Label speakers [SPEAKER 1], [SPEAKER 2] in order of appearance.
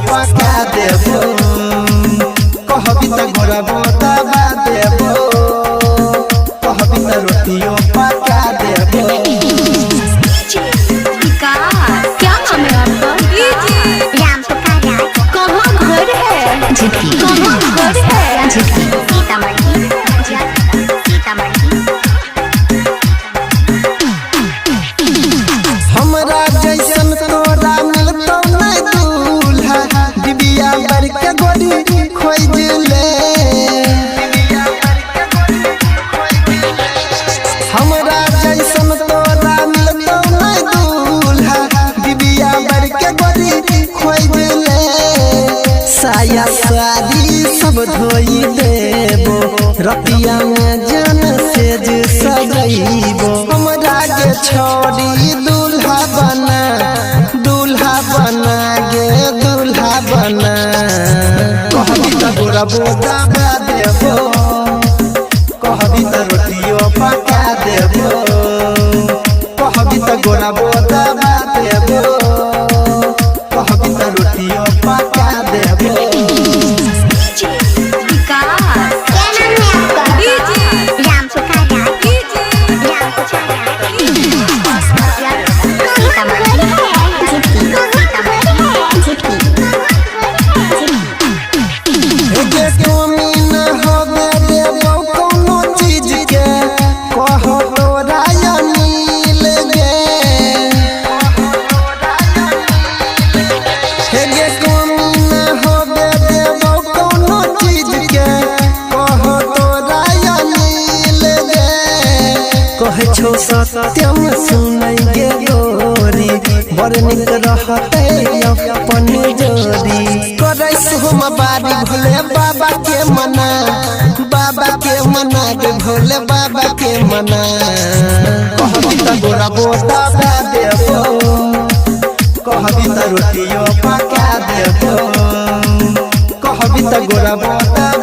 [SPEAKER 1] पका देबो, कहबी त गोरबो दबा देबो, कहबी त रोटियो पका देबो।
[SPEAKER 2] विकास, क्या नाम है आपका?
[SPEAKER 3] राम पुकारा।
[SPEAKER 2] कहाँ घर है?
[SPEAKER 3] झिटकी।
[SPEAKER 2] कहाँ घर है?
[SPEAKER 3] झिटकी, सीतामढ़ी, सीतामढ़ी।
[SPEAKER 1] हमरा जैसन तोरा मिलतौ नै दूल्हा, डिबिया बर के गोरी खोज ले। हमरा जैसन तोरा मिलतौ नै दूल्हा, डिबिया बर के गोरी खोज ले। साया साड़ी सब धोई देबो, रतिया में जन सेज सजैबो। हमरा के छोड़ी दूल्हा बना, दूल्हा बना गे दूल्हा बना। कहबी त गोरबो दबा देबो, कहबी त रोटियो पका देबो, कहबी त गोरबो दबा देबो, कहबी त रोटियो पका देबो।
[SPEAKER 2] विकास,
[SPEAKER 3] क्या नाम है आपका? राम पुकारा, राम पुकारा। सीतामढ़ी, झिटकी, सीतामढ़ी, झिटकी।
[SPEAKER 1] गे कमी न होबे देबो कोनो चीज के, कह तोरा अनिल गे। हे गे कमी न होबे देबो कोनो चीज के, कह तोरा अनिल गे। कहै छौ सत्यम सुनै गे गोरी, बड़ नीक रहतै अपन जोड़ी। करै सोमवारी भोले बाबा के मना, बाबा के मना गे भोले बाबा के मना। कहबी त गोरबो दबा देबो, कहबी त रोटियो पका देबो, कहबी त गोरबो दबा